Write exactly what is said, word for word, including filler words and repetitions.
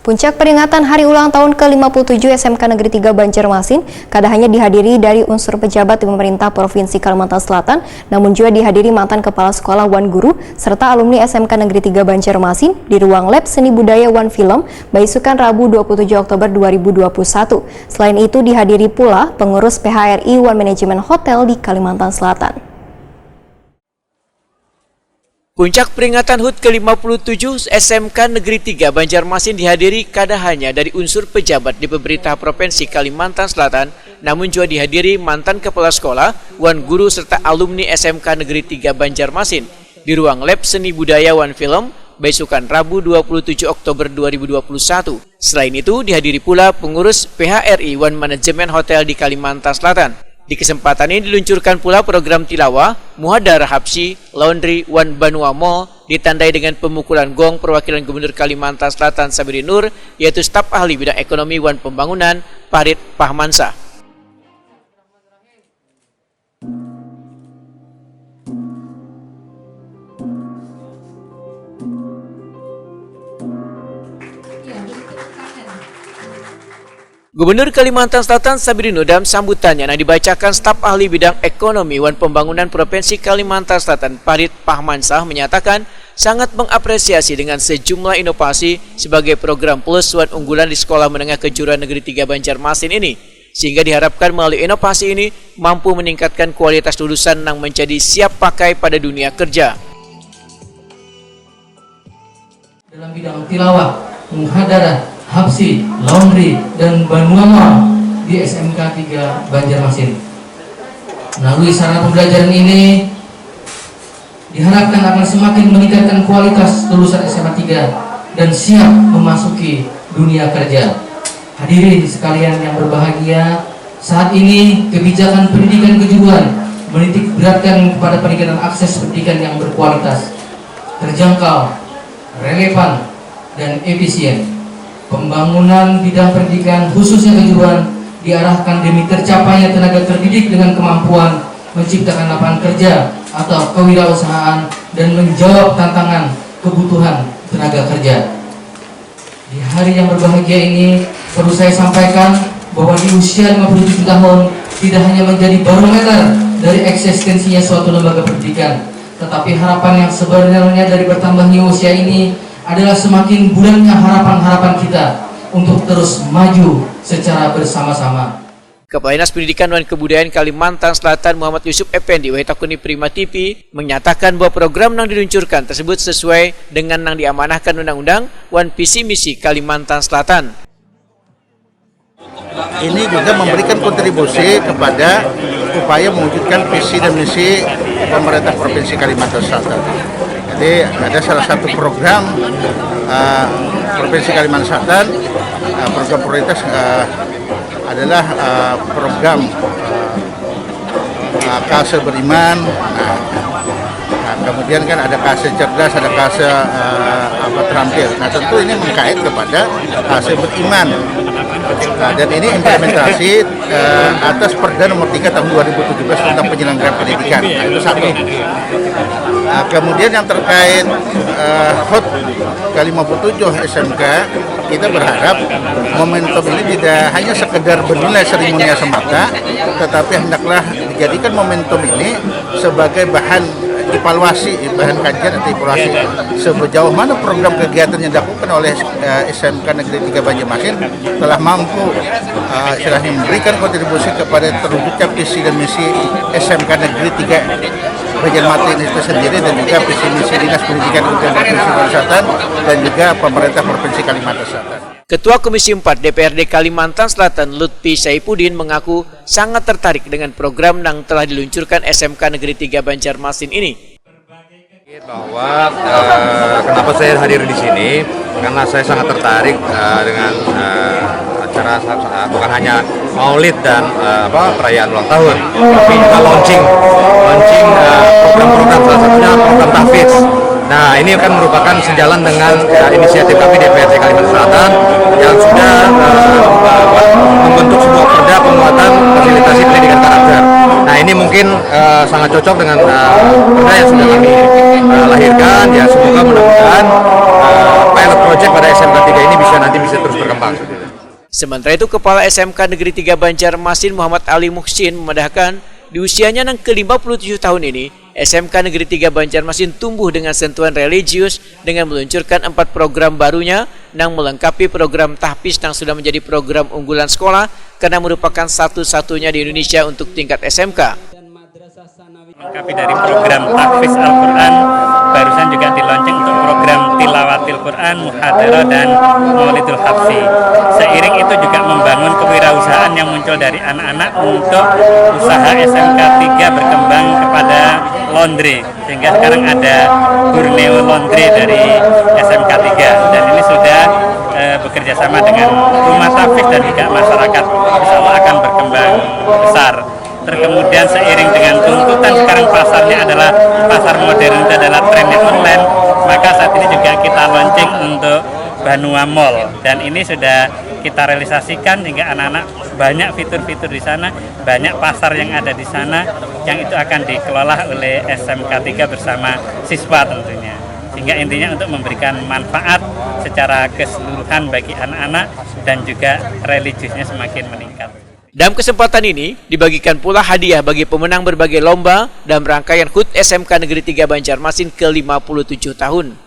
Puncak peringatan hari ulang tahun ke lima puluh tujuh S M K Negeri tiga Banjarmasin kada hanya dihadiri dari unsur pejabat di pemerintah Provinsi Kalimantan Selatan, namun jua dihadiri mantan Kepala Sekolah wan guru serta alumni S M K Negeri tiga Banjarmasin di ruang lab seni budaya wan film baisukan Rabu dua puluh tujuh Oktober dua ribu dua puluh satu. Selain itu dihadiri pula pengurus P H R I wan manajemen hotel di Kalimantan Selatan. Puncak peringatan hut ke lima puluh tujuh S M K Negeri tiga Banjarmasin dihadiri kada hanya dari unsur pejabat di pemerintah Provinsi Kalimantan Selatan, namun jua dihadiri mantan kepala sekolah, wan guru serta alumni S M K Negeri tiga Banjarmasin di ruang lab seni budaya wan film, baisukan Rabu dua puluh tujuh Oktober dua ribu dua puluh satu. Selain itu, dihadiri pula pengurus P H R I wan manajemen hotel di Kalimantan Selatan. Di kesempatan ini diluncurkan pula program tilawah, muhadarah habsyi, laundry, wan banua mall, ditandai dengan pemukulan gong perwakilan Gubernur Kalimantan Selatan Sabri Nur, yaitu staf ahli bidang ekonomi wan pembangunan, Parit Pahmansah. Gubernur Kalimantan Selatan Sabri Nur dalam sambutannya nang dibacakan staf ahli bidang ekonomi wan pembangunan Provinsi Kalimantan Selatan Parit Pahmansah menyatakan sangat mengapresiasi dengan sejumlah inovasi sebagai program plus wan unggulan di Sekolah Menengah Kejuruan Negeri tiga Banjarmasin ini, sehingga diharapkan melalui inovasi ini mampu meningkatkan kualitas lulusan nang menjadi siap pakai pada dunia kerja. Dalam bidang tilawah, muhadarah, habsyi, laundry, dan banua mall di S M K tiga Banjarmasin. Melalui sarana pembelajaran ini, diharapkan akan semakin meningkatkan kualitas lulusan S M A tiga dan siap memasuki dunia kerja. Hadirin sekalian yang berbahagia, saat ini kebijakan pendidikan kejuruan menitik beratkan kepada peningkatan akses pendidikan yang berkualitas, terjangkau, relevan, dan efisien. Pembangunan bidang pendidikan khususnya kejuruan diarahkan demi tercapainya tenaga terdidik dengan kemampuan menciptakan lapangan kerja atau kewirausahaan dan menjawab tantangan kebutuhan tenaga kerja. Di hari yang berbahagia ini, perlu saya sampaikan bahwa di usia lima puluh tujuh tahun tidak hanya menjadi barometer dari eksistensinya suatu lembaga pendidikan, tetapi harapan yang sebenarnya dari bertambahnya usia ini adalah semakin bulatnya harapan-harapan kita untuk terus maju secara bersama-sama. Kepala Dinas Pendidikan wan Kebudayaan Kalimantan Selatan Muhammad Yusuf Effendi wahid takuni Prima T V menyatakan bahwa program nang diluncurkan tersebut sesuai dengan nang diamanahkan undang-undang wan visi misi Kalimantan Selatan. Ini juga memberikan kontribusi kepada upaya mewujudkan visi dan misi pemerintah Provinsi Kalimantan Selatan. Jadi ada salah satu program uh, Provinsi Kalimantan Selatan, uh, program prioritas uh, adalah uh, program uh, uh, Kalsel Beriman. Nah, nah, kemudian kan ada Kalsel Cerdas, ada Kalsel uh, apa terampil. Nah, tentu ini mengkait kepada Kalsel Beriman. Nah, dan ini implementasi uh, atas Perda nomor tiga tahun dua ribu tujuh belas tentang penyelenggaraan pendidikan. Nah, itu satu. Nah, kemudian yang terkait uh, hut ke lima puluh tujuh S M K, kita berharap momentum ini tidak hanya sekedar bernilai seremonial semata, tetapi hendaklah dijadikan momentum ini sebagai bahan evaluasi, bahan kajian atau evaluasi sejauh mana program kegiatan yang dilakukan oleh uh, S M K Negeri tiga Banjarmasin telah mampu uh, istilahnya memberikan kontribusi kepada terwujudnya visi dan misi S M K Negeri tiga Banjarmasin itu sendiri dan juga visi misi Dinas Pendidikan Kabupaten Provinsi Kalimantan Selatan dan juga pemerintah Provinsi Kalimantan Selatan. Ketua Komisi empat D P R D Kalimantan Selatan Lutfi Saifuddin mengaku sangat tertarik dengan program yang telah diluncurkan S M K Negeri tiga Banjarmasin ini. Bahwa uh, kenapa saya hadir di sini, karena saya sangat tertarik uh, dengan uh, acara bukan hanya maulid dan uh, apa perayaan ulang tahun, tapi juga launching launching program-program uh, salah satunya program tahfiz. Nah, ini akan merupakan sejalan dengan uh, inisiatif kami D P R D Kalimantan Selatan yang sudah uh, membentuk sebuah perda penguatan fasilitasi pendidikan karakter. Nah, ini mungkin uh, sangat cocok dengan uh, perda yang sudah kami uh, lahirkan. Ya, semoga mudah-mudahan uh, pilot project pada S M K tiga ini bisa nanti bisa terus berkembang. Sementara itu, Kepala S M K Negeri tiga Banjarmasin Muhammad Ali Muhsin memandahkan, di usianya nang ke lima puluh tujuh tahun ini, S M K Negeri tiga Banjarmasin tumbuh dengan sentuhan religius dengan meluncurkan empat program barunya nang melengkapi program tahfiz nang sudah menjadi program unggulan sekolah karena merupakan satu-satunya di Indonesia untuk tingkat S M K. Melengkapi dari program tahfiz Al-Quran, barusan juga dilaunching untuk program tilawatil Quran, muhadarah, dan maulidul habsyi. Seiring itu juga membangun kewirausahaan yang muncul dari anak-anak untuk usaha S M K tiga berkembang kepada laundry. Sehingga sekarang ada Borneo Laundry dari S M K tiga. Dan ini sudah eh, bekerja sama dengan rumah tahfiz dan juga masyarakat. Insya Allah akan berkembang besar. Terkemudian seiring dengan tuntutan sekarang pasarnya adalah pasar modern, itu adalah trennya online, maka saat ini juga kita launching untuk Banua Mall, dan ini sudah kita realisasikan sehingga anak-anak banyak fitur-fitur di sana, banyak pasar yang ada di sana yang itu akan dikelola oleh S M K tiga bersama siswa tentunya. Sehingga intinya untuk memberikan manfaat secara keseluruhan bagi anak-anak dan juga religiusnya semakin meningkat. Dalam kesempatan ini, dibagikan pula hadiah bagi pemenang berbagai lomba dalam rangkaian HUT S M K Negeri tiga Banjarmasin ke lima puluh tujuh tahun.